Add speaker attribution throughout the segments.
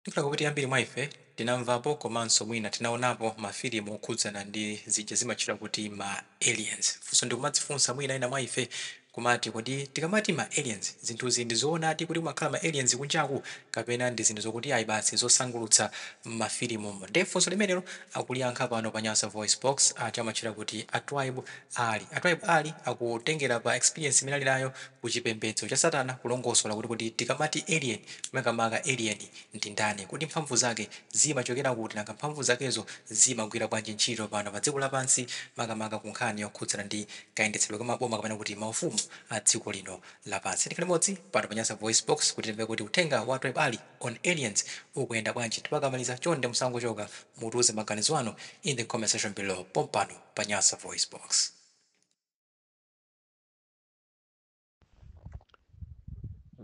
Speaker 1: Ndikukhulupirira kuti ambiri mwa ife tinamvapo komanso mwina tinaonapo mafilimu okhudzana ndi zija zimatchedwa kuti ma aliens. Funso ndikumadzifunsa mwina ena mwa ife kumati kodi tikamati ma aliens zinthuzi ndi zoonadi kuti kumakhala ma aliens kunjaku kapena ndi zinthu zokuti ayi basi zosangulutsa m'mafilimumo? Ndiye funso limenelo akuliyankha pano pa Nyasa VoiceBox aja amatchedwa kuti a Twaibu Ali. A Twaibu Ali akutengera pa experience imene ali nayo ku chipembedzo cha satana kulongosola kuti kodi tikamati alien makamaka alien ndi ndani? Kodi mphamvu zake zimachokera kuti? Nanga mphamvu zakezo zimagwira bwanji ntchito pano pa dziko lapansi makamaka ku nkhani yokhudzana ndi kayendetsedwe ka maboma kapena kuti maufumu a dziko lino lapansi? Tikhale limodzi pano pa Nyasa VoiceBox kuti timve kuti uthenga wa Twaibu Ali on aliens ukuyenda bwanji. Ndipo akamaliza chonde musangochoka mutiuze maganizo anu in the comment section below pompano pa Nyasa VoiceBox.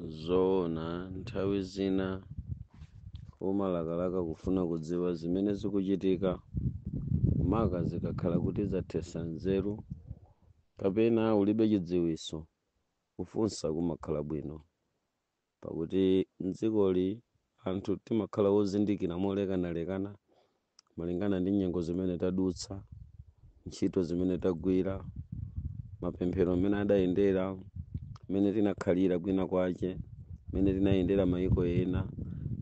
Speaker 2: Zoona, nthawi zina umalakalaka kufuna kudziwa zimene zikuchitika, maka zikakhala kuti zathetsa nzeru kapena ulibe chidziwitso, kufunsa kumakhala bwino. Pakuti m'dzikoli anthu timakhala ozindikira molekanalekana malingana ndi nyengo zimene tadutsa, ntchito zimene tagwira, mapemphero mmene adayendera, mmene tinakhalira kwina kwache, mmene tinayendera mayiko ena,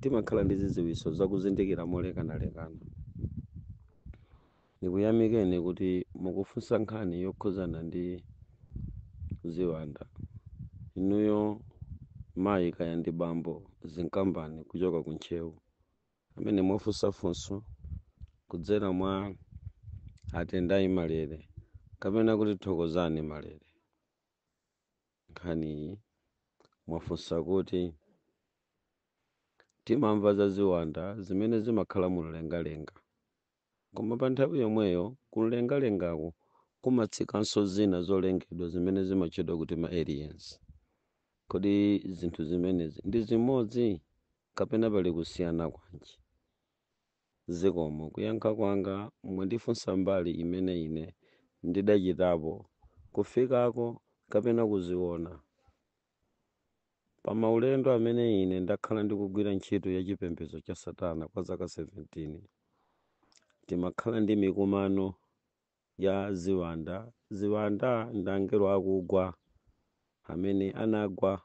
Speaker 2: timakhala ndi zidziwitso zakuzindikira molekanalekana. Ndikuyamikeni kuti mukufunsa nkhani yokhudzana ndi ziwanda. Inuyo mayi kaya ndi bambo Zinkambani kuchoka ku Ntcheu amene mwafunsa funso kudzera mwa a Tendai Malere kapena kuti Thokozani Malere. Nkhaniyi mwafunsa kuti timamva za ziwanda zimene zimakhala mumlengalenga. Koma pa nthawi yomweyo kumlengalengaku kumatsikanso zina zolengedwa zimene zimatchedwa kuti ma aliens. Kodi zinthu zimenezi ndi zimodzi kapena pali kusiyana kwanji? Zikomo. Kuyankha kwanga mwandifunsa mbali imene ine ndidachitapo, kufikako kapena kuziona. Pa maulendo amene ine ndakhala ndikugwira ntchito ya chipembedzo cha Satana kwa zaka 17, timakhala ndi mikumano ya ziwanda. Ziwanda ndi angelo akugwa amene anagwa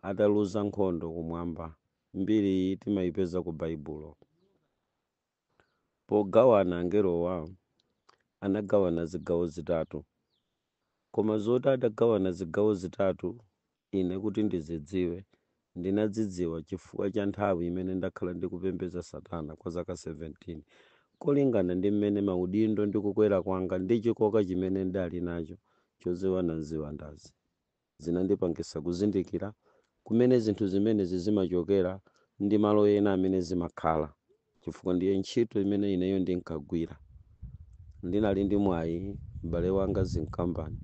Speaker 2: ataluza nkhondo kumwamba. Mbiri iyi timaipeza ku Baibulo. Pogawana angelowa anagawana zigawo zitatu. Koma zoti adagawana zigawo zitatu ine kuti ndizidziwe, ndinazidziwa chifukwa cha nthawi imene ndakhala ndikupembedza Satana kwa zaka 17, kolingana ndi mmene maudindo ndi kukwera kwanga ndi chikoka chimene ndidali nacho chodziwana n'ziwandazi. Zinandipangitsa kuzindikira kumene zinthu zimenezi zimachokera ndi malo ena amene zimakhala, chifukwa ndiye ntchito imene ineyo ndinkagwira. Ndinali ndi mwayi, m'bale wanga Zinkambani,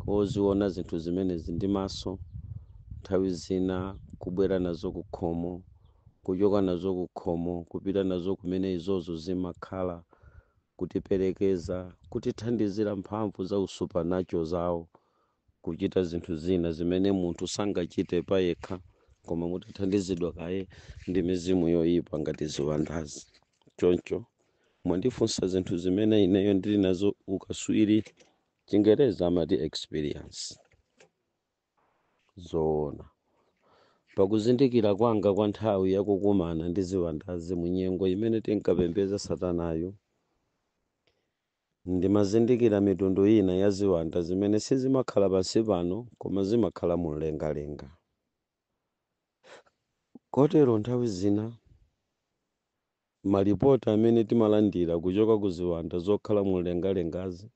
Speaker 2: woziona zinthu zimenezi ndi maso, nthawi zina kubwera nazo kukhomo, kuchoka nazo kukhomo kupita nazo kumene izozo zimakhala, kutiperekeza, kutithandizira mphamvu za usupernatural zawo kuchita zinthu zina zimene munthu sangachite payekha koma mutathandizidwa kaye ndi mizimu yoyipa ngati ziwandazi. Choncho mwandifunsa zinthu zimene ineyo ndili nazo ukaswiri, chingerezi amati experience. Zoona, pakuzindikira kwanga kwa nthawi yakukumana ndi ziwandazi mu nyengo imene tinkapembedza Satanayu, Ndimazindikira mitundu ina ya ziwanda zimene sizimakhala pansi pano koma zimakhala mumlengalenga. Kotero nthawi zina malipoti amene timalandira kuchoka ku ziwanda zokhala mumlengalengazi,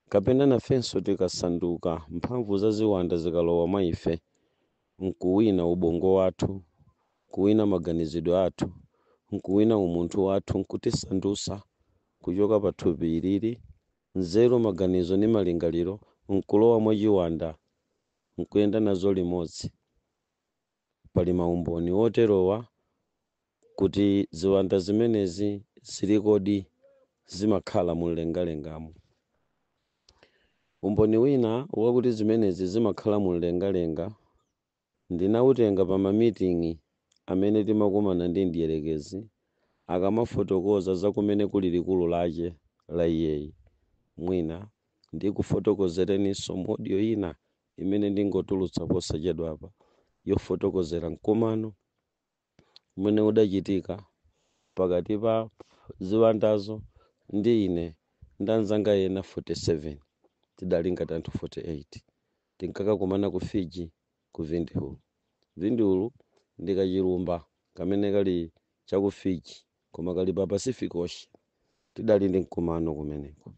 Speaker 2: kapena nafenso tikasanduka, mphamvu za ziwanda zikalowa mwa ife nkuwina ubongo wathu, kuwina maganizidwe athu, nkuwina umunthu wathu nkutisandutsa kuchoka pa thupi ilili, nzeru, maganizo ndi malingaliro nkulowa mwa chiwanda nkuyenda nazo limodzi. Pali maumboni oterowa kuti ziwanda zimenezi zilikodi zimakhala mumlengalengamu. Umboni wina wakuti zimenezi zimakhala mumlengalenga ndinautenga pa ma meeting Amene timakumana ndi mdierekezi akamafotokoza za kumene kuli likulu lache la iyeyi, mwina ndikufotokozereninso mu audio ina imene ndingotulutsa posachedwapa, yofotokozera mkumano umene udachitika pakati pa ziwandazo ndi ine ndi anzanga ena 47. Tidali ngati anthu 48. Tinkakakumana ku Fiji, ku Windhoek. Windhoek ndi kachilumba kamene kali chaku Fiji, koma kali pa Pacific Ocean. Tidali ndi mkumano kumeneko.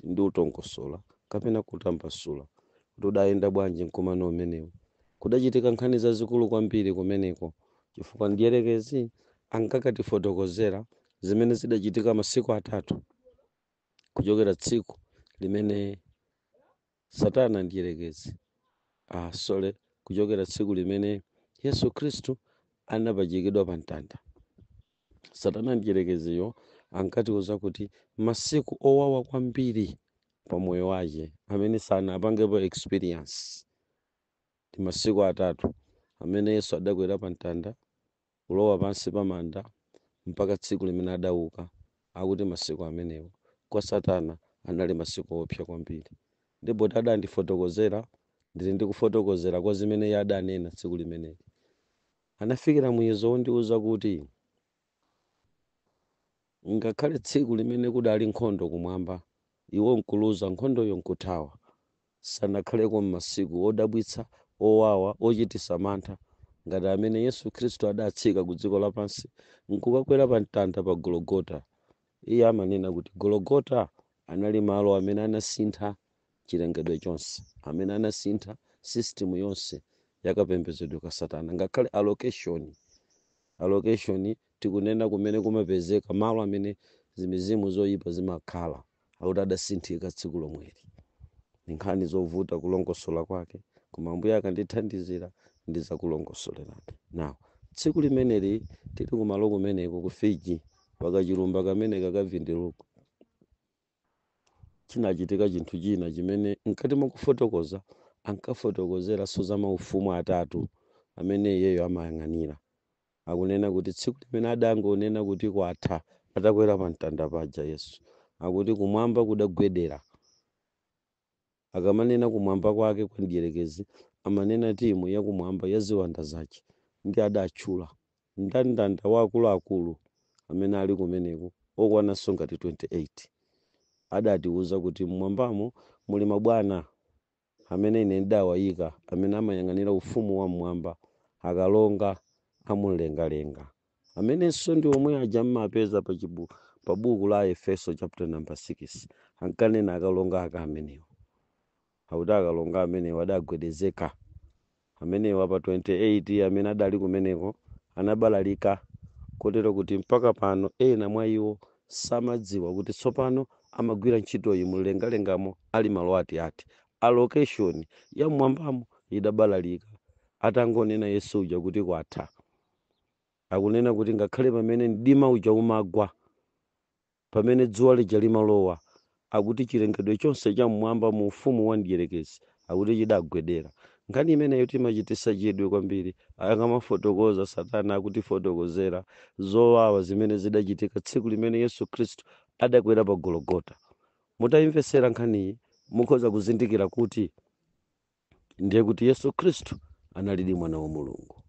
Speaker 2: Ndi utongosola kapena kutambasula kuti udayenda bwanji mkumano umenewu. Kudachitika nkhani zazikulu kwambiri kumeneko, chifukwa mdierekezi ankakatifotokozera zimene zidachitika masiku 3 kuchokera tsiku limene Satana mdierekezi, sorry, kuchokera tsiku limene Yesu Khristu anapachikidwa pa mtanda. Satana mdierekeziyo ankatiuza kuti masiku owawa kwambiri pa moyo wake amene sanapangepo experience ndi masiku 3 amene Yesu adakwera pa mtanda, kulowa pansi pa manda, mpaka tsiku limene adauka. Akuti masiku amenewo kwa Satana anali masiku opsa kwambiri. Ndipo adandifotokozera, ndili ndikufotokozera kwa zimene iye adanena tsiku limeneli. Anafikira muyezo wondiuza kuti ngakhale tsiku limene kudali nkhondo kumwamba, iwo nkuluza nkhondoyo nkuthawa, sanakhaleko m'masiku odabwitsa, owawa, ochititsa mantha ngati amene Yesu Khristu adatsika ku dziko lapansi nkukakwera pa mtanda pa Gologota. Iye amanena kuti Gologota anali malo amene anasintha chilengedwe chonse, amene anasintha system yonse yakapembedzedwe ka Satana. Ngakhale allocation, tikunena kumene kumapezeka malo amene zimizimu zoyipa zimakhala, akuti adasinthika tsiku lomweli. Ni nkhani zovuta kulongosola kwake, koma Ambuye akandithandizira ndizakulongosolerani. Now, tsiku limeneli tili kumalo kumeneko ku Fiji, pakachilumba kamene ka Windhoek, chinachitika chinthu china chimene mkati mwakufotokoza ankafotokozeranso za maufumu 3 amene iyeyo amayang'anira. Akunena kuti tsiku limene adangonena kuti kwatha, atakwera pa mtanda paja Yesu, akuti kumwamba kudagwedera. Akamanena kumwamba kwake kwa mdierekezi, amanena timu yakumwamba ya ziwanda zake, ndi adatchula mndandanda wa akuluakulu amene ali kumeneko okwananso ngati 28. Adatiuza kuti mmwambamo muli mabwana amene ine ndidawayika, amene amayang'anira ufumu wa mmwamba, akalonga amumlengalenga, amenenso ndi omwe aja mmapeza pa buku la Efeso chapter number 6. Ankanena akalonga aka amenewo. Akuti akalonga amenewo adagwedezeka. Amenewo pa 28 amene adali kumeneko anabalalika, kotero kuti mpaka pano ena mwa iwo samadziwa kuti tsopano amagwira ntchitoyi mumlengalengamo ali malo ati. Allocation ya mmwambamo idabalalika atangonena Yesu uja kuti kwatha. Akunena kuti ngakhale pamene mdima uja umagwa, pamene dzuwa lija limalowa, akuti chilengedwe chonse cha mmwamba mu ufumu wa mdierekezi akuti chidagwedera. Nkhani imeneyo timachitisa chidwi kwambiri akamafotokoza Satana akutifotokozera zowawa zimene zidachitika tsiku limene Yesu Khristu adakwera pa Gologota. Mutayimvesera nkhaniyi, mukhoza kuzindikira kuti ndiye kuti Yesu Khristu analidi mwana wa Mulungu,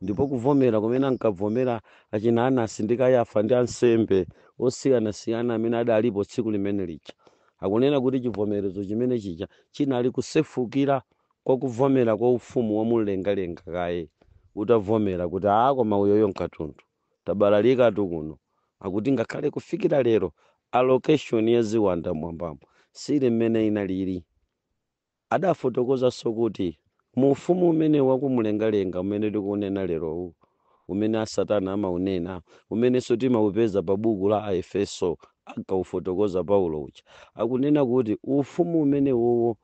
Speaker 2: ndipo kuvomera kumene ankavomera achina Anasi ndi Kayafa ndi ansembe osiyanasiyana amene adalipo tsiku limene lija, akunena kuti chivomerezo chimene chija chinali kusefukira kwa kuvomera kwa ufumu wa mumlengalenga kaye utavomera kuti aa, koma uyoyo nkatundu, tabalalika kuno. Akuti ngakhale kufikira lero allocation ya ziwanda mwambamo sili mmene inalili. Adafotokozanso kuti mu ufumu umene wakumlengalenga umene tikunena lerowu, umene asatana amaunena, umenenso timaupeza pa buku la Aefeso ankaufotokoza Paulo uja, akunena kuti ufumu umene wowo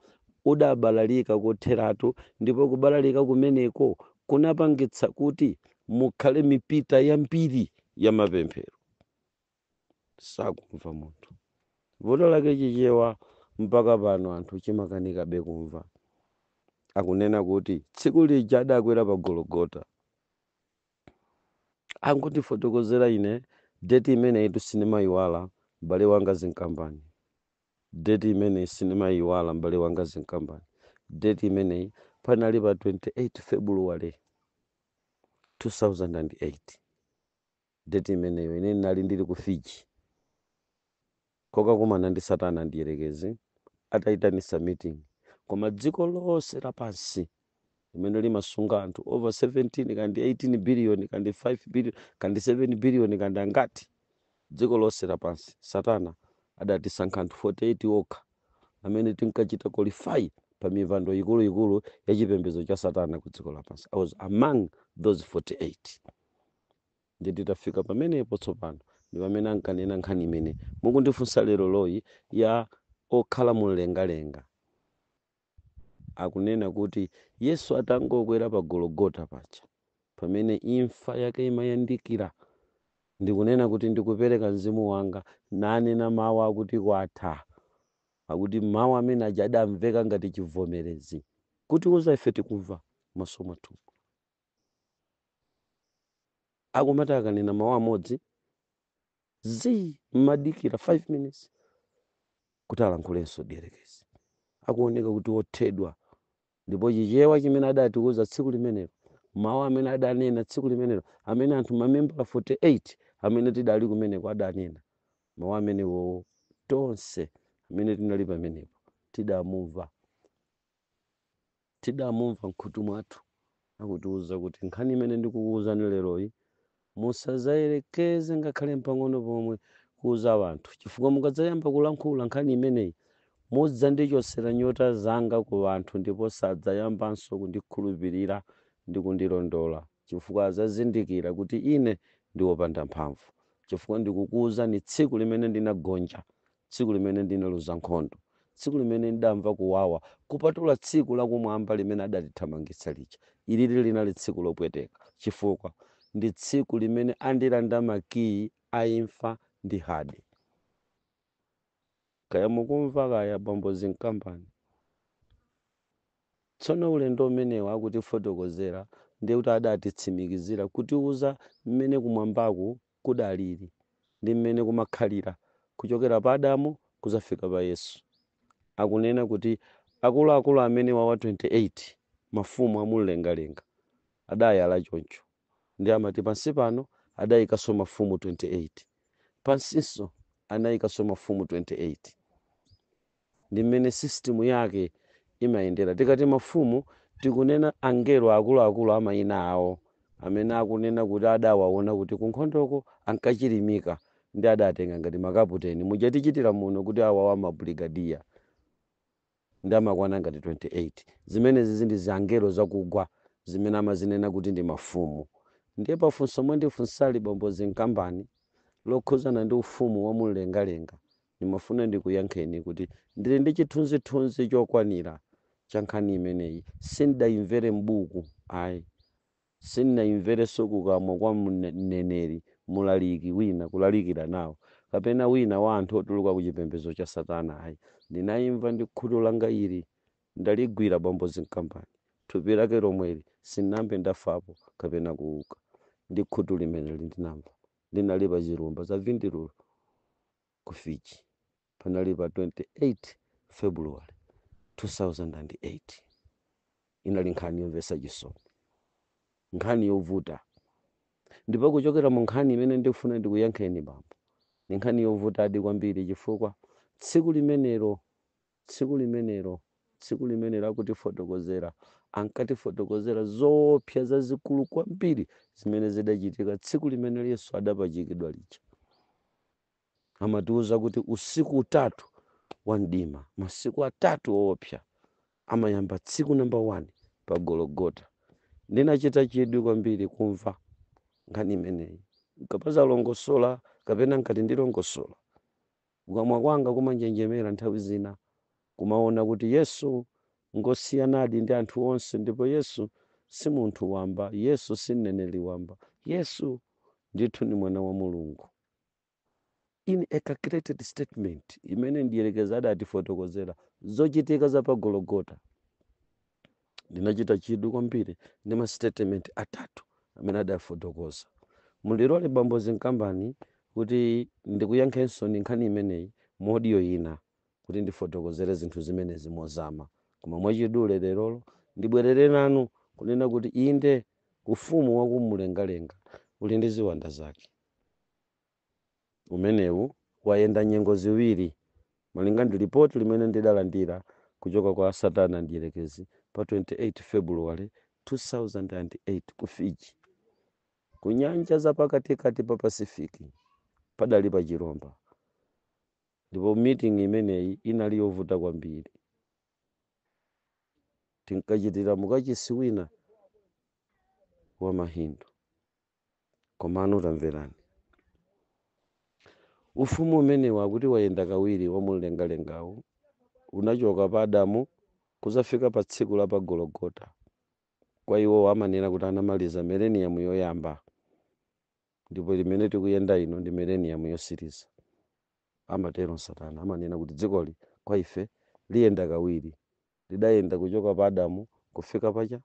Speaker 2: udabalalika kotheratu, ndipo kubalalika kumeneko kunapangitsa kuti mukhale mipita yambiri ya mapemphero. Sakumva munthu. Vuto lake Chichewa mpaka pano anthu chimakanikabe kumva. Akunena kuti tsiku lija adakwera pa Gologota. Angondifotokozera ine date imeneyi sindimayiwala, m'bale wanga Zinkambani. Date imeneyi sindimayiwala, m'bale wanga Zinkambani. Date imeneyi panali pa 28 February 2008. Date imeneyo ine ndinali ndili ku Fiji kokakumana ndi Satana Ndiyerekezi atayitanisa meeting. Koma dziko lonse lapansi limene limasunga anthu over 17 kandi 18 billion kandi 5 billion kandi 7 billion kandi angati, dziko lonse lapansi, Satana adatisankha anthu 48 okha amene tinkachita qualify pa mipando ikuluikulu ya chipembedzo cha Satana ku dziko lapansi. I was among those 48. Ndi titafika pamenepo tsopano ndi pamene ankanena nkhani imene mukundifunsa lero loyi ya okhala mumlengalenga. Akunena kuti Yesu atangokwera pa Gologota paja, pamene imfa yake imayandikira, ndikunena kuti, "Ndikupereka mzimu wanga," nanena mawu akuti, "Kwatha," akuti mawu amene aja adamveka ngati chivomerezi kuti uza ife tikumva maso mwathu. Akumati akanena mawu amodzi zi mmadikira 5 minutes kuti alankhulenso Dierekezi, akuoneka kuti wothedwa. Ndipo Chichewa chimene adatiuza tsiku limenelo, mawu amene adanena tsiku limenelo, amene anthu mamembala 48 amene tidali kumeneko adanena mawu amenewo, tonse amene tinali pamenepo tidamumva, tidamumva mkhutu mwathu akutiuza kuti, "Nkhani imene ndikukuwuzani leroyi musazayerekeze ngakhale mpang'ono pomwe kuuza anthu, chifukwa mukadzayamba kulankhula nkhani imeneyi mudzandichosera nyota zanga ku anthu, ndipo sadzayambanso kundikhulupirira ndi kundilondola, chifukwa adzazindikira kuti ine ndi wopanda mphamvu. Chifukwa ndikukuwuzani tsiku limene ndinagonja, tsiku limene ndinaluza nkhondo, tsiku limene ndamva kuwawa, kupatula tsiku lakumwamba limene adatithamangitsa lija, ilili linali tsiku lopweteka, chifukwa ndi tsiku limene andilanda makiyi a imfa ndi hade." Kaya mukumva kaya, bambo Zinkambani? Tsono ulendo umenewu akutifotokozera ndiye kuti adatitsimikizira kutiuza mmene kumwambaku kudalili ndi mmene kumakhalira kuchokera pa Adamu kuzafika pa Yesu. Akunena kuti akuluakulu amene wawa 28 mafumu amumlengalenga adayala choncho, ndi amati pansi pano adayikanso mafumu 28, pansinso anayikanso mafumu 28. Ndi mmene system yake imayendera. Tikati mafumu, tikunena angelo akuluakulu amayina awo amene akunena kuti adawaona kuti kunkhondoko ankachilimika, ndi adatenga ngati makaputeni muja tichitira muno kuti awawa mabrigadiya, ndi amakwana ngati 28. Zimenezi ndi zangelo zakugwa zimene amazinena kuti ndi mafumu. Ndiye pafunso mwandifunsali, bambo Zinkambani, lokhuzana ndi ufumu wa mumlengalenga, ndimafuna ndikuyankheni kuti ndili ndi chithunzithunzi chokwanira cha nkhani imeneyi. Sindayimvere m'buku ayi, sindinayimverenso kukamwa kwa mneneri, mulaliki wina kulalikira nawo, kapena wina wa anthu otuluka ku chipembedzo cha Satana ayi. Ndinayimva ndi khutu langa ili ndaligwira, bambo Zinkambani. Thupi lake lomweli sinambe ndafapo kapena kuuka, ndi khutu limeneli ndinamva. Ndinali pa chilumba za Vindilulo ku Fiji, panali pa 28 February 2008. Inali nkhani yomvetsa chisoni, nkhani yovuta. Ndipo kuchokera mu nkhani imene ndikufuna ndikuyankheni, bambo, ni nkhani yovutadi kwambiri, chifukwa tsiku limenelo, tsiku limenelo, tsiku limenelo akutifotokozera, ankatifotokozera zoopsa zazikulu kwambiri zimene zidachitika tsiku limene Yesu adapachikidwa lija. Amatiuza kuti usiku utatu wa mdima, masiku atatu woopsa, amayamba tsiku namba 1 pa Gologota. Ndinachita chidwi kwambiri kumva nkhani imeneyi. Nkapaza longosola kapena nkati ndilongosola, kukamwa kwanga kumanjenjemera nthawi zina kumaona kuti Yesu ngosiyanadi ndi anthu onse, ndipo Yesu si munthu wamba, Yesu si mneneri wamba, Yesu ndithu ni mwana wa Mulungu. In a calculated statement imene Ndiyerekeza adatifotokozera zochitika za pa Gologota, ndinachita chidwi kwambiri ndi ma statement atatu amene adafotokoza. Mundilole bambo Zinkambani kuti ndikuyankhenso ndi nkhani imeneyi mu audio ina kuti ndifotokozere zinthu zimenezi mozama. Koma mwachidule lerolo ndibwerere nanu kunena kuti inde, ufumu wakumlengalenga uli ndi ziwanda zake. Umenewu wayenda nyengo ziwiri malinga ndi lipoti limene ndidalandira kuchoka kwa Satana Mdierekezi pa 28 February 2008 ku Fiji, ku nyanja zapakatikati pa Pacific, padali pa chiromba. Ndipo meeting imeneyi inali yovuta kwambiri, tinkachitira mukachisi wina wa Mahindu. Komano tamverani, ufumu umenewu akuti wayenda kawiri wamumlengalengawu. Unachoka pa Adamu kuzafika pa tsiku la pa Gologota. Kwa iwo amanena kuti anamaliza millennium yoyamba, ndipo limene tikuyenda ino ndi millennium yosiriza. Amatero Satana, amanena kuti dzikoli kwa ife liyenda kawiri. Lidayenda kuchoka pa Adamu kufika pacha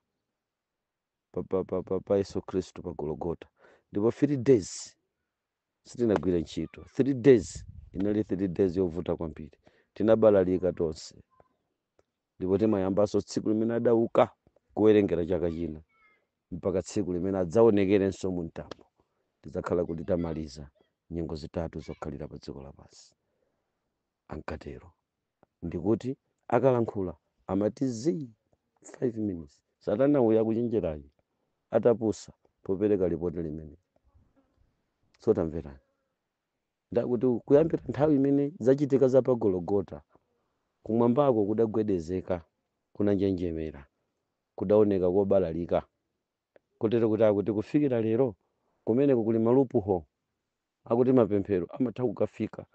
Speaker 2: pa Yesu Khristu pa Gologota. Ndipo 3 days sitinagwire ntchito. 3 days inali 3 days yovuta kwambiri, tinabalalika tonse. Ndipo timayambanso tsiku limene adauka kuwerengera chaka china mpaka tsiku limene adzaonekerenso mu mtambo, tidzakhala kuti tamaliza nyengo zitatu zokhalira pa dziko lapansi. Ankatero ndikuti akalankhula amati zi 5 minutes. Satana uyu akuchenjerayi atapusa popereka ripoti limene. So tamverani, ndakuti kuyambira nthawi imene zachitika za pa Gologota, kumwambako kudagwedezeka, kunanjenjemera, kudaoneka kobalalika, kotero kuti akuti kufikira lero kumeneko kuli malupuho akuti mapemphero amatha kukafika.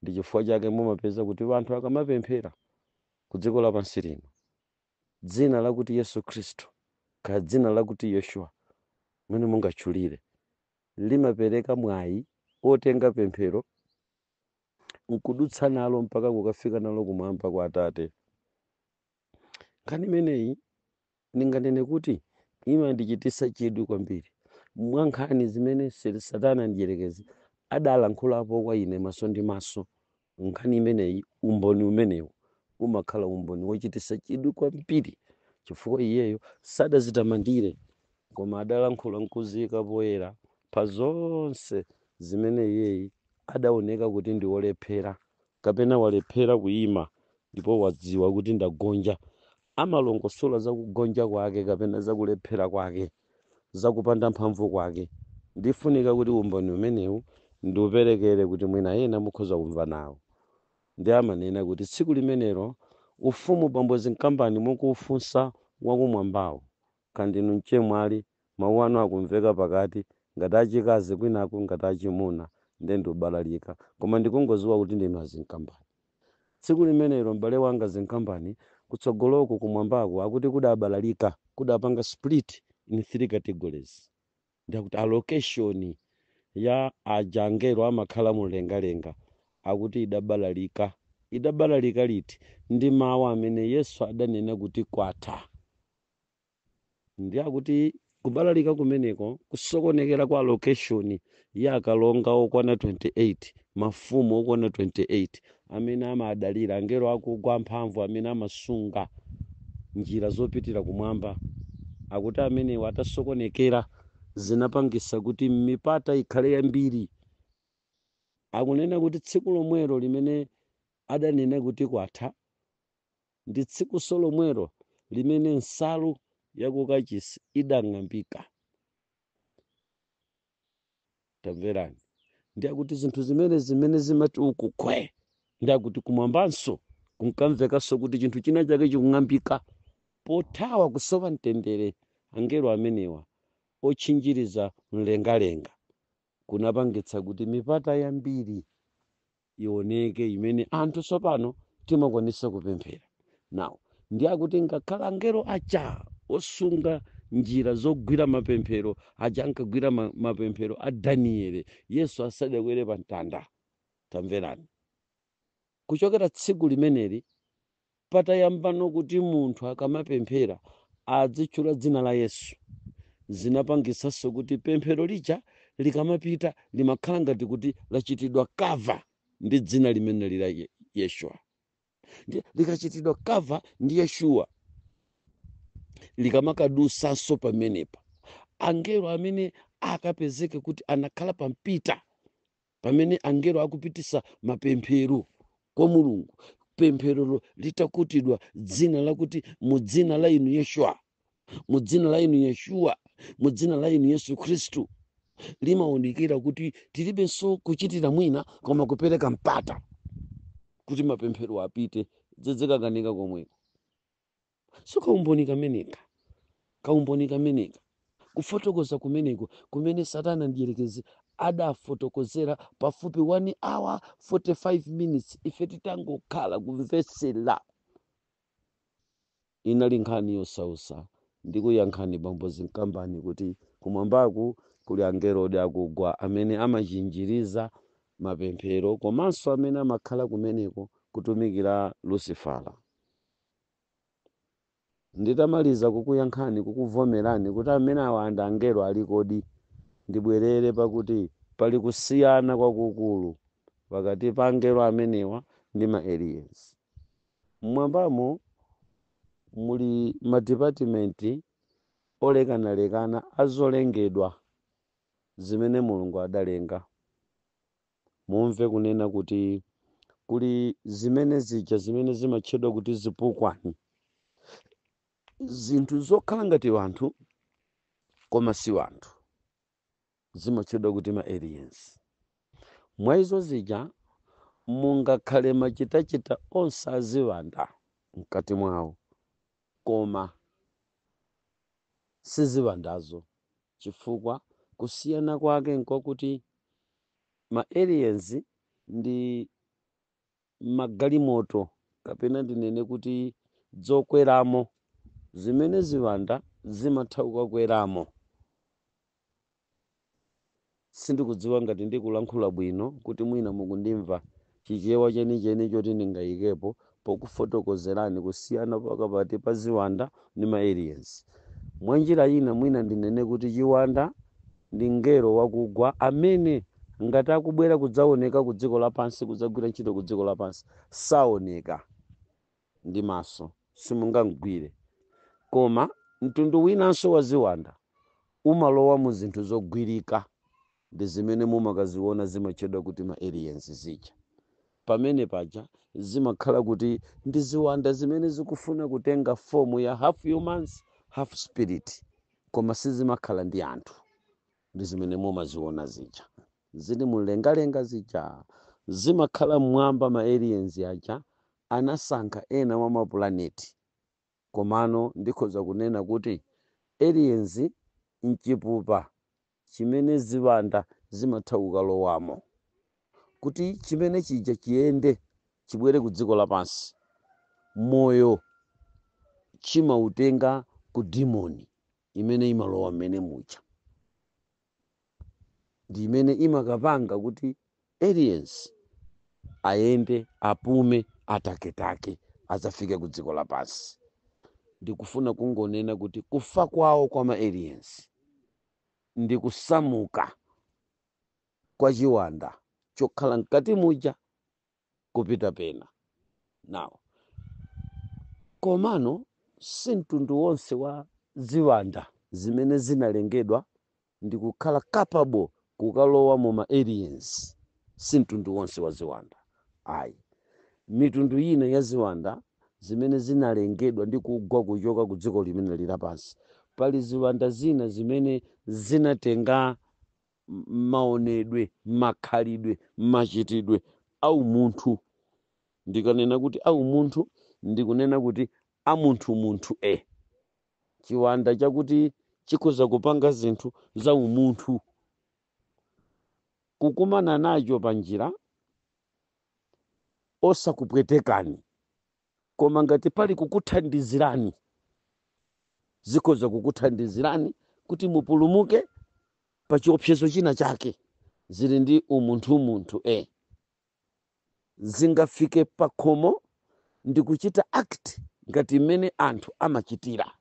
Speaker 2: Ndi chifukwa chake mumapeza kuti anthu akamapemphera ku dziko lapansi lino, dzina lakuti Yesu Khristu kaya dzina lakuti Yeshua mene mungatchulire limapereka mwayi otenga pemphero nkudutsa nalo mpaka kukafika nalo kumwamba kwa Atate. Nkhani imeneyi ndinganene kuti imandichitisa chidwi kwambiri mwa nkhani zimene Satana Mdierekezi adalankhulapo kwa ine maso ndi maso. Nkhani imeneyi, umboni umenewu umakhala umboni wochitisa chidwi kwambiri, chifukwa iyeyo sadazitamandire, koma adalankhula nkuzika poyera pa zonse zimene iyeyi adaoneka kuti ndi wolephera kapena walephera kuyima, ndipo wadziwa kuti ndagonja. Amalongosola za kugonja kwake kapena za kulephera kwake, za kupanda mphamvu kwake. Ndifunika kuti umboni umenewu ndiuperekere kuti mwina ena mukhoza kumva nawo. Ndi amanena kuti tsiku limenelo ufumu, bambo Zinkambani, mukuufunsa wakumwambawo, kandinu mchemwali, mawu anu akumveka pakati ngati achikazi, kwinaku ngati achimuna, nde ndiubalalika, koma ndikungoziwa kuti ndinu aZinkambani. Tsiku limenelo, m'bale wanga Zinkambani, kutsogoloko kumwambako akuti kudabalalika, kudapanga split in three categories. Ndakuti allocation ya aja angelo amakhala mumlengalenga akuti idabalalika. Idabalalika liti? Ndi mawu amene Yesu adanena kuti kwatha. Ndi akuti kubalalika kumeneko, kusokonekera kwa allocation ya akalonga okwana 28, mafumu okwana 28 amene amadalira angelo akugwa amphamvu amene amasunga njira zopitira kumwamba, akuti amenewo atasokonekera zinapangisa kuti mipata ikhale yambiri. Akunena kuti tsiku lomwelo limene adanena kuti kwatha ndi tsikunso lomwelo limene nsalu yakukachisi idang'ambika. Tamverani, ndi akuti zinthu zimene zimati uku khwe, ndi akuti kumwambanso kunkamvekanso kuti chinthu china chake chikung'ambika. Pothawa kusowa mtendere angelo amenewa otchinjiriza mlengalenga, kunapangitsa kuti mipata yambiri ioneke imene anthu tsopano timakwanisa kupemphera nawo. Ndi akuti ngakhala angelo aja osunga njira zogwira mapemphero aja ankagwira mapemphero a Daniele Yesu asadakwere pa mtanda. Tamverani, kuchokera tsiku limeneli patayambano kuti munthu akamapemphera adzitchula dzina la Yesu, zinapangisanso kuti pemphero lija Likamapita limakhala ngati kuti lachitidwa cover ndi dzina limene lila Yeshua. Ndi likachitidwa cover ndi Yeshua, likamakadusanso pamenepa, angelo amene akapezeke kuti anakhala pampita pamene angelo akupitisa mapemphero kwa Mulungu, pempherolo litakutidwa dzina lakuti mu dzina la inu Yeshua, mu dzina la inu Yeshua, mu dzina la inu Yesu Khristu, limaonekera kuti tilibenso kuchitira mwina koma kupereka mpata kuti mapemphero apite, zidzikakanika komweko. So kaumboni kameneka, kaumboni kameneka, kufotokoza kumeneko kumene Satana ndiyerekezi adafotokozera pafupi 1 hour 45 minutes, ife titangokhala kumvetsera, inali nkhani yosausa. Ndikuyankhani bambo Zinkambani kuti kumwambaku kuli angelodi akugwa amene amachinjiriza mapemphero komanso amene amakhala kumeneko kutumikira Lucifera. Nditamaliza kukuyankhani, kukuvomerani kuti amene awa ndi angelo alikodi, ndibwerere pakuti pali kusiyana kwakukulu pakati pa angelo amenewa ndi ma aliens. Mmwambamo muli madipatimenti olekanalekana azolengedwa zimene Mulungu adalenga. Mumve kunena kuti kuli zimene zija zimene zimatchedwa kuti zipukwani, zinthu zokhala ngati wanthu koma si wanthu, zimatchedwa kuti ma aliens. Mwa izo zija mungakhale machitachita onse aziwanda mkati mwawo, koma siziwandazo, chifukwa kusiyana kwake nkwakuti ma aliens ndi magalimoto, kapena ndinene kuti zokweramo zimene ziwanda zimatha kukakweramo. Sindikudziwa ngati ndikulankhula bwino kuti mwina mukundimva Chichewa chenicheni choti ndingayikepo pokufotokozerani kusiyana pakati pa ziwanda ndi ma aliens. Mwanjira ina mwina ndinene kuti chiwanda ndi mngelo wakugwa amene ngati akubwera kudzaoneka ku dziko lapansi, kudzagwira ntchito ku dziko lapansi, saoneka ndi maso, simungamgwire. Koma mtundu winanso wa ziwanda umalowa mu zinthu zogwirika, ndi zimene mumakaziona zimatchedwa kuti ma aliens zija. Pamene paja zimakhala kuti ndi ziwanda zimene zikufuna kutenga form ya half humans, half spirit, koma sizimakhala ndi anthu. Ndi zimene mumaziona zija zili mumlengalenga zija, zimakhala mmwamba. Ma aliens aja anasankha ena mwa mapulaneti, komano ndikhoza kunena kuti aliens mchipupa chimene ziwanda zimatha kukalowamo kuti chimene chija chiyende chibwere ku dziko lapansi, moyo chimautenga ku demon imene imalowa mmene muja, ndi imene imakapanga kuti aliens ayende, apume, ataketake, adzafike ku dziko lapansi. Ndikufuna kungonena kuti kufa kwawo kwa ma aliens ndi kusamuka kwa chiwanda chokhala mkati muja kupita pena nawo. Komano si mtundu wonse wa ziwanda zimene zinalengedwa ndi kukhala capable kukalowa mu ma aliens. Si mtundu wonse wa ziwanda, ayi. Mitundu ina ya ziwanda zimene zinalengedwa ndi kugwa kuchoka ku dziko limene lili lapansi, pali ziwanda zina zimene zinatenga maonedwe, makhalidwe, machitidwe au munthu. Ndikanena kuti au munthu, ndikunena kuti amunthu munthu e chiwanda chakuti chikhoza kupanga zinthu za umunthu, kukumana nacho pa njira osakupwetekani, koma ngati pali kukuthandizirani, zikhoza kukuthandizirani kuti mupulumuke pa chiopsezo china chake. Zili ndi umunthu munthu e zingafike pa khomo ndi kuchita act ngati mmene anthu amachitira,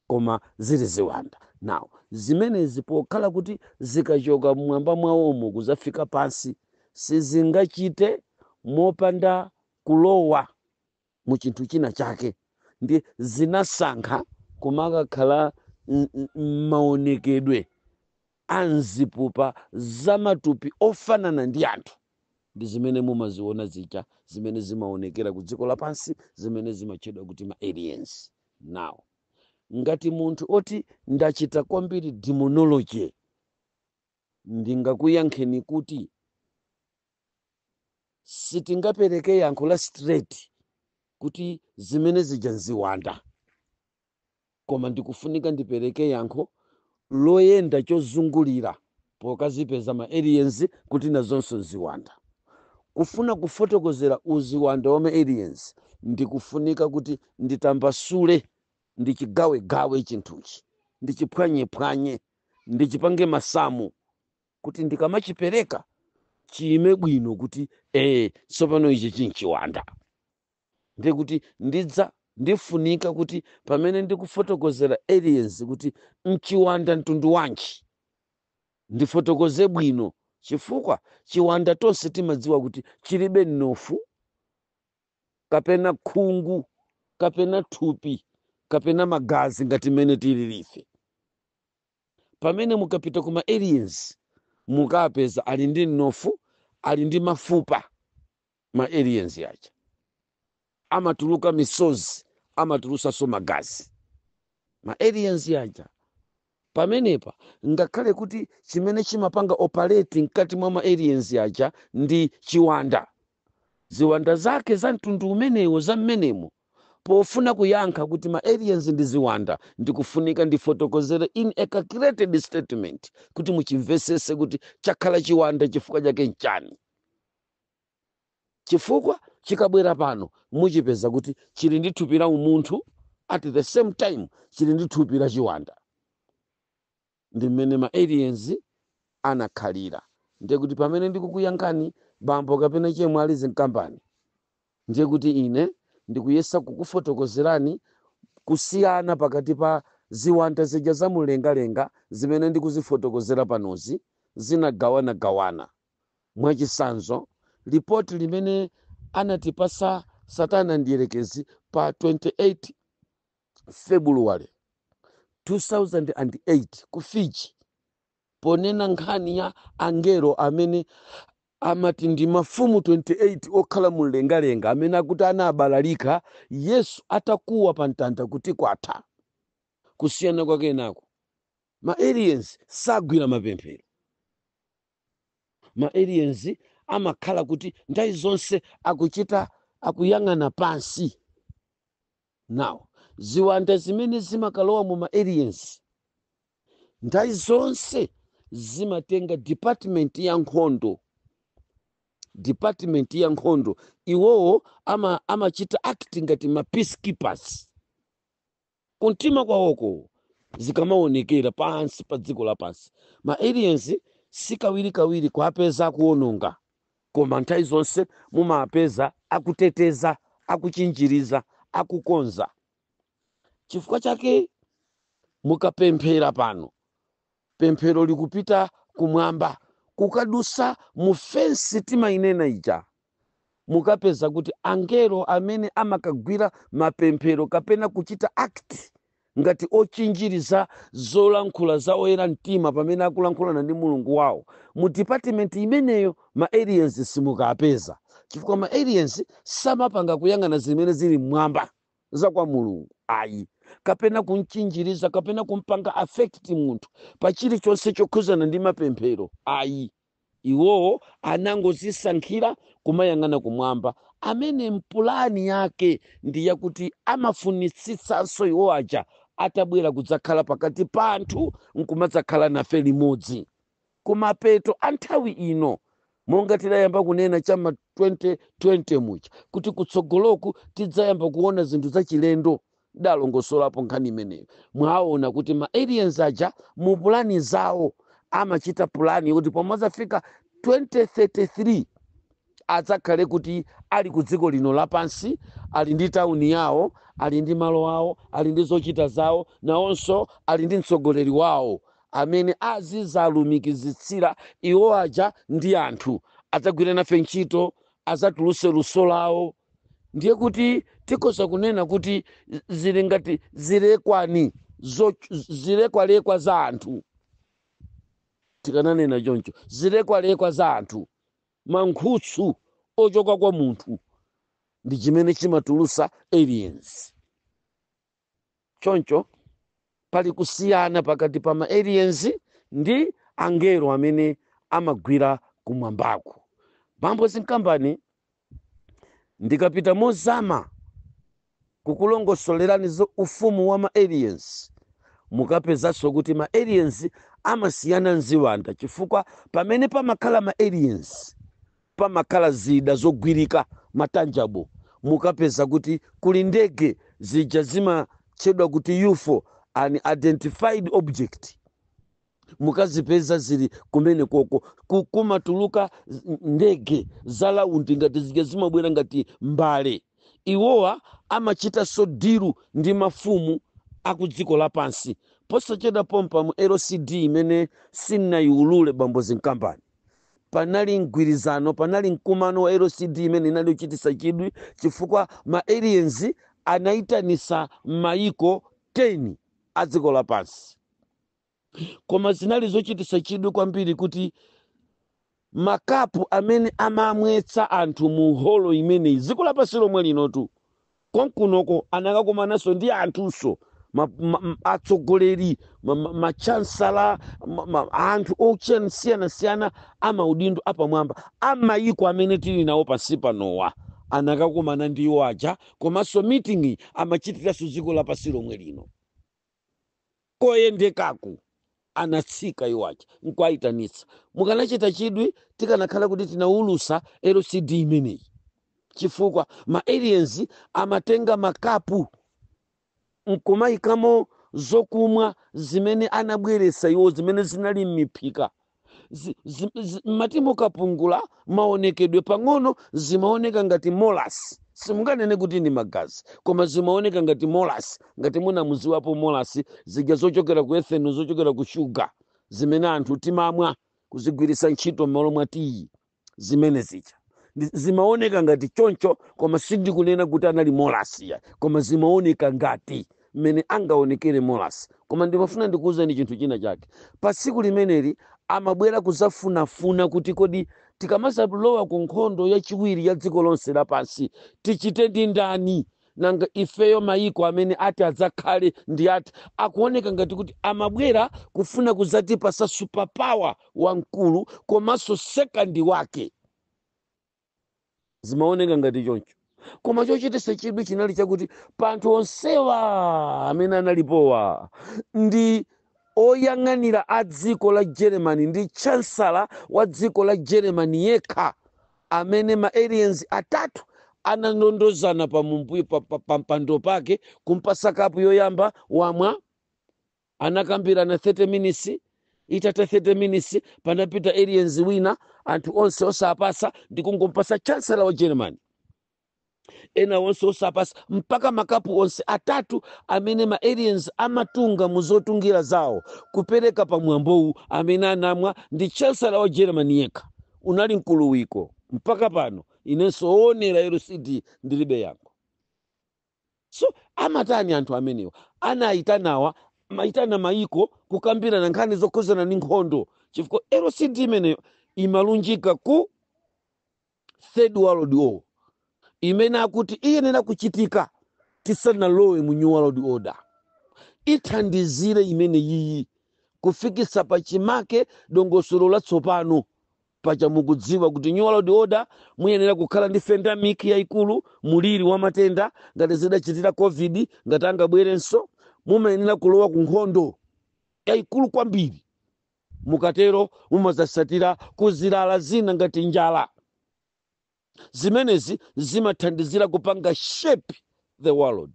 Speaker 2: koma zili ziwanda. Now zimenezi pokhala kuti zikachoka mmwamba mwawomo kuzafika pansi, sizingachite mopanda kulowa mu chinthu china chake, ndi zinasankha kumakakhala m'maonekedwe a mzipupa zamatupi ofanana ndi anthu. Ndi zimene mumaziona zija zimene zimaonekera ku dziko lapansi, zimene zimatchedwa kuti ma aliens. Now ngati munthu oti ndachita kwambiri demonology, ndingakuyankheni kuti sitingapereke yankho la straight kuti zimene zija nziwanda, koma ndikufunika ndipereke yankho loyenda chozungulira pokazipeza ma aliens kuti nazonso nziwanda. Kufuna kufotokozera uziwanda wa ma aliens, ndikufunika kuti nditambasule, ndichigawegawe chinthuchi, ndichiphwanyephwanye, ndichipange masamu kuti ndikamachipereka chiyime bwino kuti tsopano ichi chinchiwanda. Ndikuti ndidza ndifunika kuti pamene ndikufotokozera aliens kuti mchiwanda mtundu wanji, ndifotokoze bwino, chifukwa chiwanda tonse timadziwa kuti chilibe mnofu kapena khungu kapena thupi kapena magazi ngati mmene tili ife. Pamene mukapita kuma aliens, mukapeza ali ndi mnofu, ali ndi mafupa. Ma aliens aja amatuluka misozi, amatulusanso magazi, ma aliens aja. Pamenepa ngakhale kuti chimene chimapanga operate mkati mwa ma aliens aja ndi chiwanda, ziwanda zake za mtundu umenewo za mmenemo, pofuna kuyankha kuti ma aliens ndi ziwanda, ndikufunika ndifotokozere in a calculated statement kuti muchimvesese kuti chakhala chiwanda chifukwa chake nchani. Chifukwa chikabwera pano, muchipeza kuti chili ndi thupi la umunthu, at the same time chili ndi thupi la chiwanda. Ndi mmene ma aliens anakhalira. Ndiye kuti pamene ndikukuyankhani, bambo kapena chemwe ali zinkampani, ndiye kuti ine ndikuyesa kukufotokozerani kusiyana pakati pa ziwanda zija zamumlengalenga zimene ndikuzifotokozera panozi zinagawanagawana. Mwachisanzo, ripoti limene anatipasa Satana Ndiyerekezi pa 28 February 2008 ku Fiji, ponena nkhani ya angelo amene amati ndi mafumu 28 okhala mumlengalenga, amene akuti anabalalika Yesu atakuwa pa mtanda kuti kwatha. Kusiyana kwake nako, ma aliens sagwira mapemphero. Ma aliens amakhala kuti nthawi zonse akuchita akuyang'ana pansi. Now ziwanda zimene zimakalowa mu ma aliens nthawi zonse zimatenga department ya nkhondo. Department ya nkhondo, iwowo amachita act ngati ma peacekeepers kumtima kwawoko. Zikamaonekera pansi pa dziko lapansi, ma aliens sikawirikawiri kuapeza akuononga, koma nthawi zonse mumapeza akuteteza, akuchinjiriza, akukonza. Chifukwa chake mukapemphera pano, pemphero likupita kumwamba, kukadusa mu fensi timayinena ija, mukapeza kuti angelo amene amakagwira mapemphero kapena kuchita act ngati ochinjiriza zolankhula za oyera mtima pamene akulankhulana ndi Mulungu wawo, mu department imeneyo ma aliens simukapeza, chifukwa ma aliens samapanga kuyang'ana zimene zili mmwamba za kwa Mulungu ayi, kapena kumchinjiriza kapena kumpanga affect munthu pa chilichonse chokhuzana ndi mapemphero ayi. Iwowo anangozisankhira kumayang'ana kumwamba, amene mpulani yake ndi yakuti amafunitsitsanso iwo aja atabwera kudzakhala pakati pa anthu nkumadzakhala nafe limodzi kumapeto a nthawi ino, monga tidayamba kunena chama 2020 muja kuti kutsogoloku tidzayamba kuona zinthu zachilendo. Dalongosolapo nkhani imeneyo. Mwaona kuti ma aliens aja mu pulani zawo amachita pulani kuti pomadzafika 2033 Adzakhale kuti ali ku dziko lino lapansi, ali ndi tawuni yawo, ali ndi malo awo, ali ndi zochita zawo, nawonso ali ndi mtsogoleri wawo amene azizalumikizitsira iwo aja ndi anthu. Adzagwira nafe ntchito, adzatuluse luso lawo. Ndiye kuti tikhoza kunena kuti zili ngati zilekwani, zilekwalekwa za anthu. Tikananena choncho, zilekwalekwa za anthu, mankhutsu ochoka kwa munthu ndi chimene chimatulusa aliens. Choncho pali kusiyana pakati pa ma aliens ndi angelo amene amagwira kumwambako. Bambo Zinkambani, ndikapita mozama kukulongosolerani za ufumu wa ma aliens, mukapezanso kuti ma aliens amasiyana nziwanda, chifukwa pamene pamakhala ma aliens pamakhala zida zogwirika, ma tangible. Mukapeza kuti kuli ndege zija zimatchedwa kuti UFO, unidentified object, mukazipeza zili kumene koko. Kumatuluka ndege za round ngati zija zimabwera ngati mbale. Iwowa amachitanso deal ndi mafumu aku dziko lapansi. Posachedwa pompa mu LCD imene sinayiulule, bambo Zinkampani, panali mgwirizano, panali mkumano wa LCD imene inali uchitisa chidwi, chifukwa ma aliens anayitanisa maiko 10 a dziko lapansi. Koma zinali zochitisa chidwi kwambiri kuti makapu amene amamwetsa anthu mu holo imeneyi, dziko lapansi lomwe linotu konkunoko, anakakumananso ndi anthunso atsogoleri, machansala, anthu osiyanasiyana amaudindo apamwamba amayiko amene tili nawo pansi panowa, anakakumana ndi iwo aja. Komanso meeting amachitiranso dziko lapansi lomwe lino koyendekaku, anatsika iwo aja nkuayitanitsa. Mukanachita chidwi tikanakhala kuti tinaulusa LCD imeneyi, chifukwa ma aliens amatenga makapu nkumayikamo zokumwa zimene anabweretsa iwo, zimene zinali m'miphika. Mati mukapungula maonekedwe pang'ono, zimaoneka ngati molasses. Simunganene kuti ndi magazi, koma zimaoneka ngati molasses. Ngati munamuziwapo molasses, zija zochokera ku ethanol, zochokera ku shuga, zimene anthu timamwa kuzigwiritsa ntchito m'malo mwa tiyi, zimene zija zimaoneka ngati choncho. Koma sindikunena kuti anali molasses ya, koma zimaoneka ngati mmene angaonekere molasses. Koma ndimafuna ndikuwuzeni chinthu china chake. Pa tsiku limeneli amabwera kuzafunafuna kuti kodi tikamazalowa ku nkhondo yachiwiri ya dziko lonse lapansi tichite ndi ndani? Nanga ifeyo mayiko amene ati adzakhale ndi ati? Akuoneka ngati kuti amabwera kufuna kuzatipasa superpower wamkulu komanso second wake. Zimaoneka ngati choncho. Koma chochititsa chidwi chinali chakuti panthu onsewa amene analipowa ndi oyang'anira a dziko la Germany, ndi chancellor wa dziko la Germany yekha amene ma aliens atatu anandondozana pamumbuyo pa mpando pake kumpasa kapu yoyamba, wamwa. Anakambirana 30 minutes. Itatha 30 minutes, panapita aliens wina. Anthu onse osapasa, ndikungompasa chancellor wa Germany. Ena onse osapasa, mpaka makapu onse atatu amene ma aliens amatunga mu zotungira zawo kupereka pamwambowu, amene anamwa ndi chancellor wa Germany yekha. Unali mkuluwiko. Mpaka pano inenso oonera LCD ndilibe yankho. So amatani anthu amenewa anayitanawa, mayitana mayiko kukambirana nkhani zokhuzana ndi nkhondo, chifukwa LCD imeneyo imalunjika ku Third World War imene akuti iyenera kuchitika tisanalowe mu New World Order. Ithandizire imene yiyi kufikisa pachimake dongosolo latsopano. Pacha mukudziwa kuti New World Order muyenera kukhala ndi pandemic yayikulu, muliri wa matenda ngati zidachitira COVID, ngati angabwerenso. Mumayenera kulowa ku nkhondo yayikulu kwambiri. Mukatero mumazasatira kuzilala zina ngati njala. Zimenezi zimathandizira kupanga shape the world.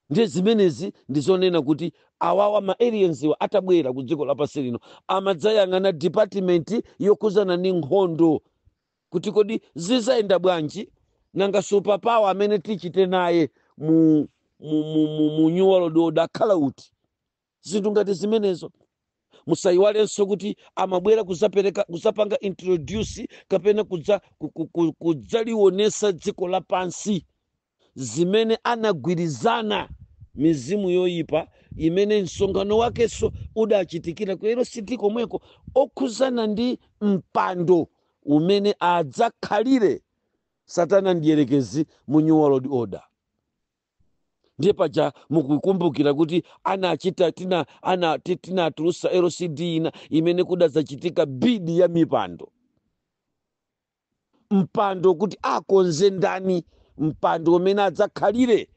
Speaker 2: Ndiye zimenezi ndizonena kuti awawa ma aliens wa atabwera ku dziko lapansi lino amadzayang'ana department yokhuzana ndi nkhondo. Kuti kodi zizayenda bwanji? Nanga superpower amene tichite naye mu new world order akhala uti? Zinthu ngati zimenezo. Musayiwalenso kuti amabwera kuzapereka, kuzapanga introduce kapena kudzalionesa dziko lapansi zimene anagwirizana mizimu yoyipa, imene msonkhano wakenso udachitikira ku LCD komweko, okhuzana ndi mpando umene adzakhalire Satana ndiyerekezi mu new world order. Ndiye paja mukukumbukira kuti anachita tina ana tinatulusa LCD ina imene kudazachitika bid ya mipando, mpando kuti akonze ndani, mpando umene adzakhalire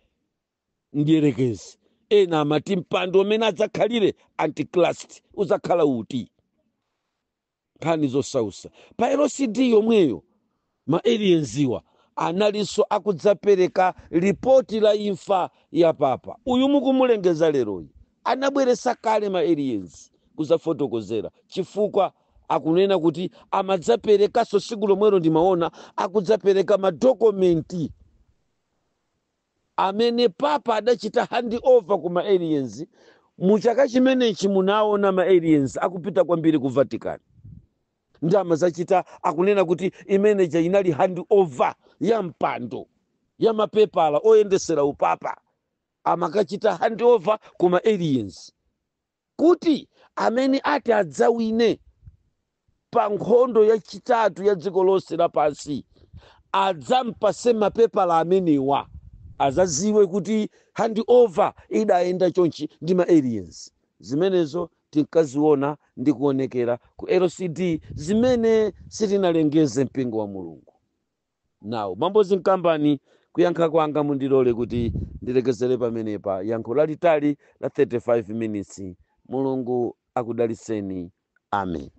Speaker 2: ndiyerekezi. Ena amati mpando umene adzakhalire Antichrist udzakhala uti? Nkhani zosausa. Pa LCD yomweyo ma aliensiwa analinso akudzapereka ripoti la imfa ya papa uyu mukumulengeza leroyi. Anabweresa kale ma aliens kudzafotokozera, chifukwa akunena kuti amadzaperekanso siku lomwelo. Ndimaona akudzapereka madokumenti amene papa adachita hand over ku ma aliens mu chaka chimenechi. Munaona ma aliens akupita kwambiri ku Vatican ndi amazachita, akunena kuti imeneja inali hand over ya mpando, ya mapepala oyendesera upapa. Amakachita hand over ku ma aliens kuti amene ati adzawine pa nkhondo yachitatu ya dziko lonse lapansi adzampase mapepala amenewa, azaziwe kuti hand over idayenda chonchi ndi ma aliens. Zimenezo tinkaziona ndi kuonekera ku LCD zimene sitinalengeze mpingo wa Mulungu. Nawo Mambozi Mkambani, kuyankha kwanga mundilole kuti ndilekezere pamenepa, yankho lalitali la 35 minutes. Mulungu akudaliseni. Amen.